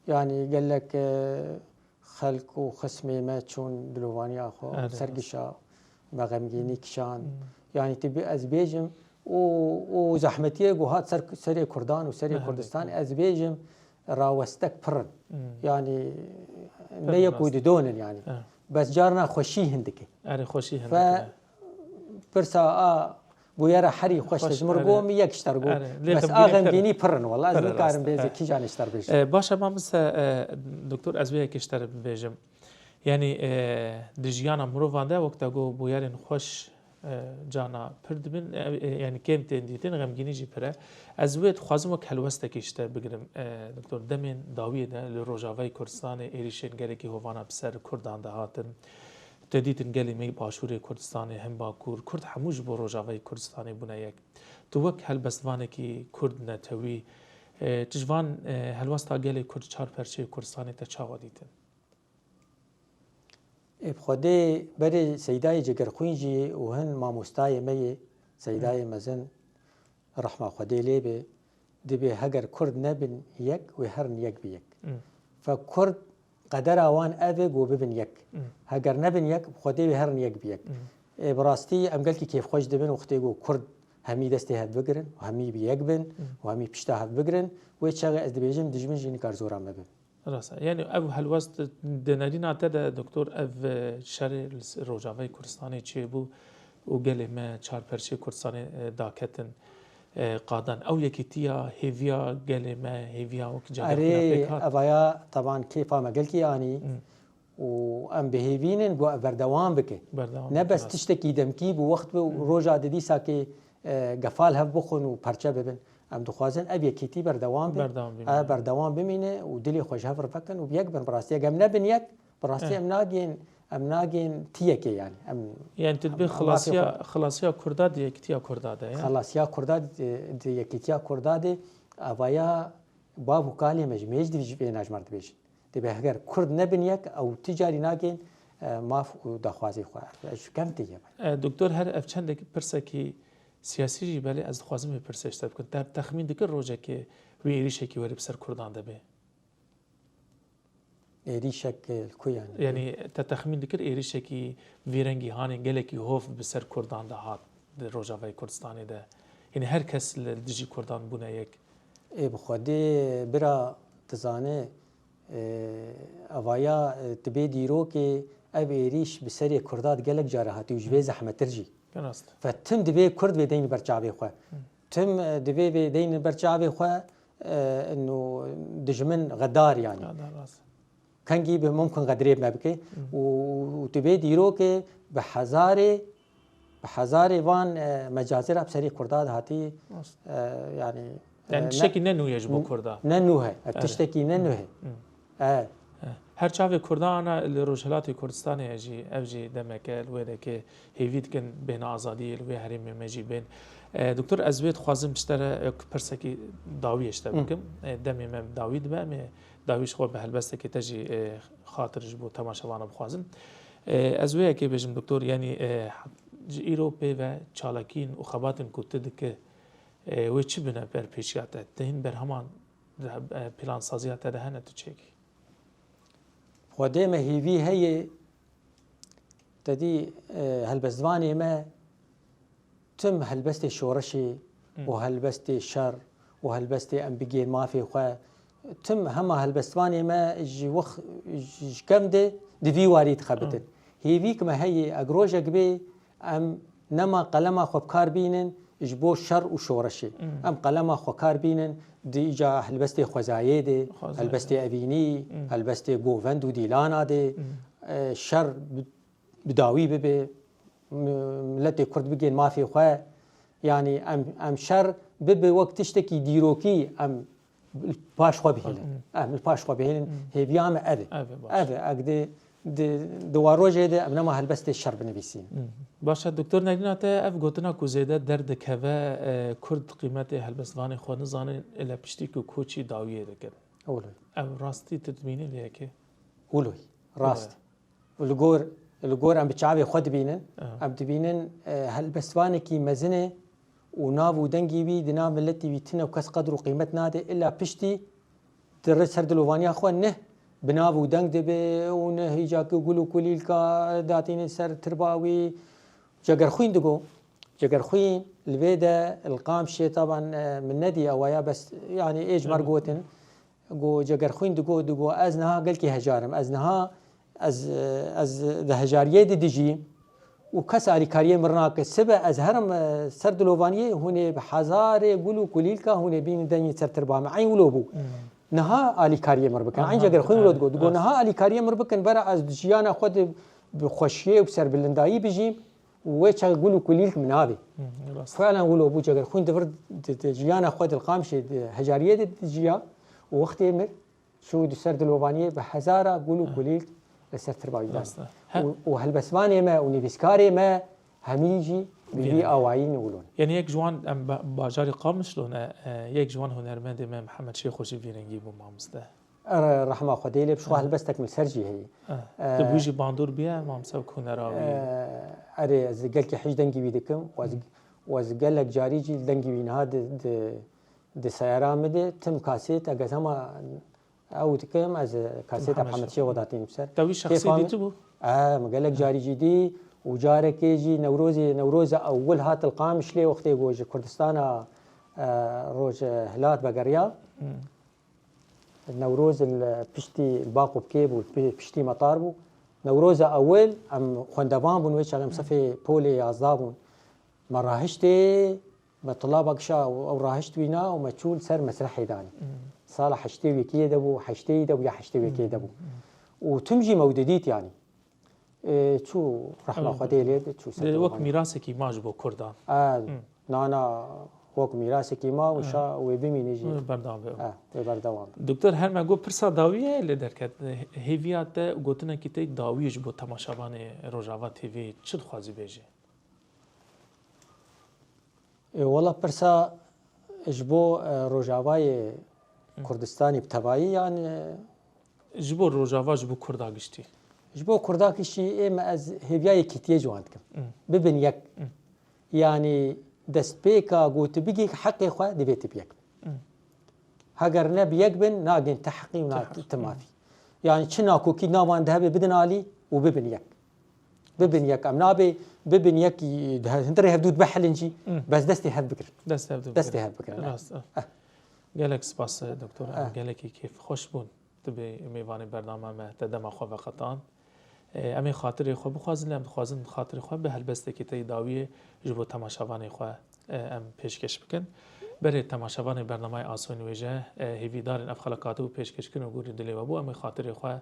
Yanî gelek, e, xelk û xismê me çûn dilovaniya xwe, Erê, sergişa me xemgînî kişand. Hmm. Yanî tu bê-, ez bêjim, û, û zehmetiyê ku hat ser, serê Kurdan û serê Erê, Kurdistan, Erê. ez bêjim, rawestek pir in. Hmm. Yanî Pir ne in yek û rast. didonin yanî. Ha. Bes carna xweşî hindike. Erê, xweşî Fe hindike. pirsa a bûyera herî xweş Xweş, te ji min re erê. got, min yek ji te re got. Erê, lê Bes xemgînî a pir in. xemgînî pir in, wela ez Pir in, nikarî rast. bêjim He. kîjan ji te re bêjim. E, baş e mamoste, e, Doktor, ez vê yekê ji te re bibêjim. Yanî, e, di jiyana mirovan de wek te got bûyerên xweş, e, carna pir dibin, e, e, yanî kêm tên dîtin, xemgînî jî pir e. Ez wê dixwazim wek helwestekî ji te bigirim, e, Doktor, demên dawiyê de li Rojavayê Kurdistanê êrîşên gelekî hovana bi ser Kurdan de hatin. Te dîtin gelê me yê Başûrê Kurdistanê, hin Bakur, Kurd hemû ji bo Rojavayê Kurdistanê bûne yek. Tu wek helbestvanekî Kurd netewî, e, tu ji van, e, helwesta gelê Kurd çar perçeyê Kurdistanê te çawa dîtin? Ê, bi Xwedê berê Seydayê Cegerxwîn jî û hin mamostayê me yê, Seydayê Hı. mezin, rehma Xwedê lê be, dibê heger Kurd nebin yek, wê herin yek bi yek. Hı. Fe Kurd qedera wan ev e ku bibin yek. Hı. Heger nebin yek, bi Xwedê wê herin yek bi yek. Hı. Ê, bi rastî em gelkî kêfxweş dibin wextê ku Kurd hemî destê hev bigirin û hemî bi yek bin Hı. û hemî pişta hev bigirin. Wê çaxê ez dibêjim dijmin jî nikar zora me bin. Rast e. Yanî ev helwest di nerîna te de, Doktor, ev, e, şerê li s-, Rojavayê Kurdistanê çêbû û gelê me çar perçeyê Kurdistanê, e, daketin, e, qadan. Ew yekîtiya hêviya gelê me, hêviya wek Cegerxwîna Erê, pêk hat? evaya teban kêfa me gelkî anî Hmm. û em bi hêvî nin ku ev berdewam bike. Berdewam Ne bike, bes rast. tiştekî demkî bi wext be û Hmm. roja di dîsakê, e, gefal hev bixwin û perçe bibin. Em dixwazin ev yekîtî berdewam be. Berdewam bimîne. E, berdewam bimîne û dilê xwe ji hev re vekin û bi yek bin. Bi rastî, eger em nebin yek, bi rastî Eh. em nagên, em nagên tiyekê yanî. Em, Yani tu dibê em, em xilasiya, mafê xwe xilasiya Kurda di yekîtiya Kurda de ya. Xilasiya Kurda di, di yekîtiya Kurda de, evaya bav û kalê me ji mêj divî ji vê najmar dibêjin. Dibê heger Kurd nebin yek, ew ti carî nagên, e, maf û daxwazê xwe. Ez ji kevn tê ye. E, doktor, her ev çendekî pirsekî siyasî jî belê ez dixwazim vê pirsê ji te bikim. Te texmîn dikir rojekê wî êrîşekî werî bi ser Kurdan de bê? Êrîşek, e, li ku yani? Yani te texmîn dikir êrîşekî vî rengî hanê gelekî hov bi ser Kurdan de hat di Rojavayê Kurdistanê de? Yani her kes li dijî Kurdan bûne yek? Ê bi Xwedê bira dizane, e, evaya, e, dibê dîrokê ev êrîş bi serê Kurda di gelek cara hatî û ji vê Hı. zehmettir jî. Rast. Fe tim divê Kurd vê deyni ber çavê xwe. Hı. Tim, e, divê vê deyni ber çavê xwe, e, ino dijmin xedar yani. Xedar, rast. Kengî bi mumkin xedirê me bike. Hı. Û, û divê dîrokê bi hezarê Bi hezarê van, e, mecazê re bi serê Kurda de hatî, Rast. e, yani, Yani e, tiştekî ne nû ye ji bo Kurda. Ne nû he. E, Evet. tiştekî ne nû he. Hmm. E. Eh, her çavê Kurdan ana li Rojhilatê Kurdistanê ye jî, ev jî demeke li wê de ke hêvî dikin bêhna azadiyê li wê herêmê me jî bên. Eh, Doktor, ez wê dixwazim ji te re, eh, pirsekî dawiyê ji te Hı. bikim. Eh, demê me dawî dibe, em ê dawî ji xwe bi helbestekê te jî, eh, xatir ji bo temaşevana bixwazim. Eh, ez wê yekê bêjim, Doktor, yanî, eh, ji îro pê ve çalakiyên û xebatên ku tu dike, eh, wê çi bine ber pêşiya te? Di hin berheman, eh, plansaziya te de hene tu çêkî? Xwedê me hêvî heye, te dî, e, helbestvanê me tim helbestê şoreşê Hı. û helbestê şer û helbestê em bigên mafê xwe, tim hema helbestvanê me ji wix-, ji, ji kem de di vî warî dixebitin. Hı. Hêvîk me heye, eg rojek bê, em nema qelema xwe bi kar bînin ji bo şer û şoreşê. Hmm. Em qelema xwe kar bînin di îca helbestê xwezayê de, Xwezayê. helbestê evînî, Hmm. helbestê govend û dîlana de, Hmm. e, şer bi, bi dawî bibe, mi-, miletê Kurd bigên mafê xwe. Yanî em, em şer bibe wek tiştekî dîrokî, em li paş xwe bihêlin. Hı. Em li paş xwe bihêlin. Hı. Hêviya me ev e. Ev e, baş. Ev e. Eg di, di, di wa rojê de em nema helbestê şer binivîsîn. Hı. Baş e, Doktor Nerîna, te ev gotina ku zêde derdikeve, e, Kurd qîmetê helbestvanê xwe nizane, ele piştî ku koçî dawiyê dikin. Wilo. Ev rastî tu dibînî lê yekê? Wilo. Rast. Wilo. Li gor, li gor em bi çavê xwe dibînin. Aha. Em dibînin, e, helbestvanekî mezin e û nav û dengê wî di nav miletê wî tune û kes qedr û qîmet nade. Illa piştî di rê ser dilovaniya xwe neh bi nav û deng dibe û neh hîca ku gul û kulîlka datînin ser tirba wî. Cegerxwîn digo. Cegerxwîn li vê de li Qamşê taban, e, min nedî ewaya bes, yani êc mer Evet. gotin. Go Cegerxwîn digo, digo, ez niha gelkî hejar im. Ez niha, ez, ez di hejariyê de dijîm û kes alîkariyê min nake. Sibe ez herim, e, ser dilovaniyê, hûn ê bi hezarê gul û kulîlka hûn ê bînin dengê ser tirba min. Eyn wilo bû. Hmm. Niha alîkariyê min bikin. Aha, Eyn Cegerxwîn wilo evet, digo. Digo, rast. Niha alîkariyê min bikin, bera ez di jiyana xwe de bi xweşiyê û bi serbilindayî bijîm. Û wê çaxê gul û kulîlk min navê. Hı, rast. Filan wilo bû, Cegerxwîn di vir di, di jiyana xwe di Qamşê di hejariyê de dijiya û wextê mir çû di ser dilovaniyê bi hezara gul û Hı. kulîlk li ser tirba wî Rast e. danî. He- Û, û helbestvanê me û nivîskarê me hemî jî bi vî Vî- awayî ne wilo ne. Yani yek ji wan em ba-, bajarê Qamişlo ne, e, yek ji wan hunermendê me Mihemed Şêxo jî vî rengî bû mamoste. Re-, rehma Xwedê lê bi xwe Hı. helbestek min ser jî heye. Eh, E, tu bû jî bandor bûye, mamoste, wek hunera wî? E, erê, ez gelkî hîç dengî wî dikim. Waz, Hı. waz gelek carî jî dengî wî niha di, di, di seyara min de tim kasêt, eg ez hema ew dikim, ez kasêta Mihemed Mihemed Şêxo. Şêxo datînim ser. Te wî şexsî Kêfa min dîtibû? E, min gelek Hı. carî jî dî û carekê jî Newrozê, Newroza ewil hat li Qamişlê wextê ku ji Kurdistana, e, Rojhilat vegeriya. Hı. Newroz li piştî li Baqûbkê bû, pi-, piştî metar bû. Newroza ewil em xwendevan bûn, wê çaxê em Hı. sefê polê yazdeh bûn. Me rahiştê, me tulaba kişa û ew rahişt wîna û me çû li ser mesrehê danî. Hı. Sala heştê û yekê de bû, heştê de bû ya heştê û yekê de bû. Hı. Û tim jî me wî didît yanî. Ê, çû rehma Hı. Xwedê lê bi, çû ser Wek diwan. mîrasekî ma ji bo Kurdan. A, Hı. nana, wek mîrasekî ma û Hı. şa wê bimîne jî. Wê berdewam be. A, wê berdewam be. Doktor, her me got pirsa dawiyê lê derket. Hêviya te, gotinekî te dawiyê ji bo temaşevanê Rojava T V çi dixwazî bêjî? Ê, wela pirsa ji bo, e, Rojavayê Hı. Kurdistanê bi tevayî yan, e, Ji bo Rojava, ji bo Kurda giştî? Ji bo Kurda giştî ê me ez hêviya yekîtiyê ji wan dikim. Hı. Bibin yek. Hı. Yanî destpêka ku tu bigî heqê xwe divê tu bi yek bin. Hı. Heger ne bi yek bin, nagên ti heqî û na Ti heq. ti mafî. Yanî çi nakokî navan de hebe bidin alî û bibin yek. Bibin yek. Em nabê bibin yek, hundirê hevdû dibehilin jî, Hı. bes destê hev bigirin. Dest hev Destê bigirin. hev bigirin, e. Rast, e. Eh. Gelek spas, e, doktor. Em Eh. gelekî kêfxweş bûn. Tu bê mêvanê bernama me, te dema xwe veqetand. E, em ê xatirê xwe bixwazin, lê em dixwazin xatirê xwe bi helbestekî te yê dawiyê ji bo temaşevanê xwe, e, em pêşkêş bikin. Berê temaşevanê bernamayê Asoyên Wêje, e, hêvîdar in ev xelekatî û pêşkêşkirin û gorî dilê we bû. Em ê xatirê xwe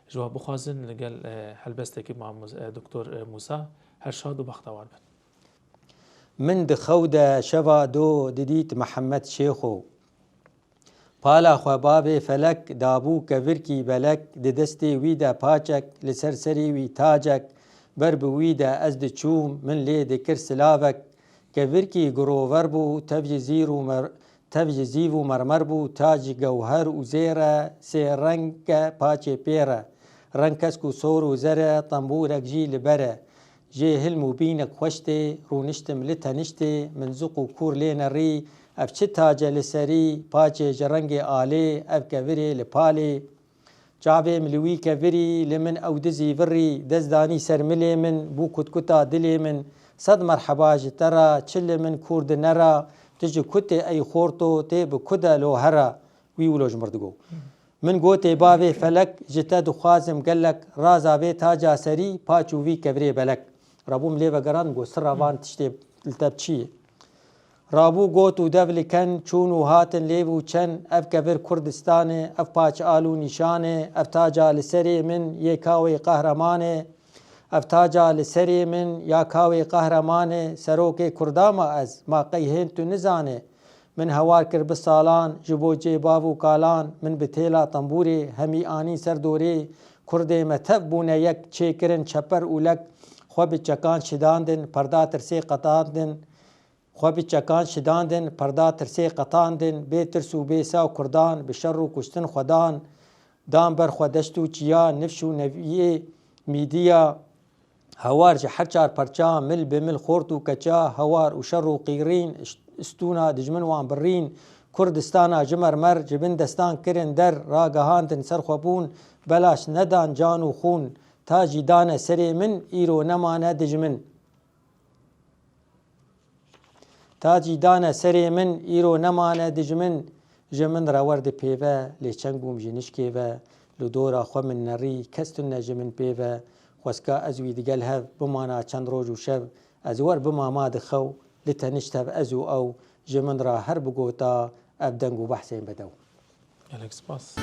ji we bixwazin, li gel, e, helbestekî Mam Muz-, e, Doktor, e, Mûsa. Her şad û bextewar bin. Min di xew de şeva do didît Mihemed Şêxo. Pala xwe bavê felek dabû kevirkî belek, di destê wî de paçek, li ser serê wî tacek, ber bi wî de ez diçûm, min lê dikir silavek. Kevirkî girover bû, tev ji zîr û mer-, tev ji zîv û mermer bû, tac ji gewher û zêr e, sê reng e paçê pêr e. Reng kesk û sor û zer e, tembûrek jî li ber e. Jê hilm û bînek xweş tê, rûniştim li teniştê, min ziq û kûr lê nerî, ev çi tac e li serî, paçê ji rengê alê, ev kevirê li palê. Çavêm li wî kevirî, li min ew dizî virî, dest danî ser milê min, bû kutkuta dilê min, sed merheba ji te re, çi li min kûr dinera, tu ji ku tê ey xorto, tê bi ku de lo here, wî wilo ji mir digo. Min gotê bavê felek, ji te dixwazim gelek, raza vê taca serî, paç û vî kevirê belek. Rabûm lê vegeran, got sirra van tiştê li te çi ye? Rabû got û dev li ken, çûn û hatin lêv û çen, ev kevir Kurdistan e, ev paç al û nîşan e, ev taca li serê min, yê kawê qehreman e, ev taca li serê min, ya kawê qehreman e, serokê Kurda ma ez, ma qey hên tu nizane? Min hewar kir bi salan, ji bo cê bav û kalan, min bi têla tembûrê, hemî anîn ser dorê, Kurdê me tev bûne yek, çêkirin çeper û lek, xwe bi çekan şidandin, perda tirsê qetandin, xwe bi çekan şidandin, perda tirsê qetandin, bê tirs û bê saw Kurdan, bi şer û kuştin xwe dan, dan ber xwe deşt û çiya, nifş û neviyê mîdiya, hewar ji her çar perça, mil bi mil xort û keça, hewar û şer û qîrîn, ş-, stûna dijmin wan birîn, Kurdistana ji mermer, ji bin destan kirin der, ragihandin ser xwe bûn, belaş nedan can û xûn, ta jî dane serê min, îro nemane dijmin. Ta jî dane serê min, îro nemane dijmin, ji min re wer dipêve, lê çend bûm ji nişkê ve, li dora xwe min nerî, kes tune ji min pê ve, xweska ez wî digel hev, bimana çend roj û şev, ez wer bimama di xew, li tenişt hev ez û ew, ji min re her bigota, ev deng û behsên bedew. Gelek spas.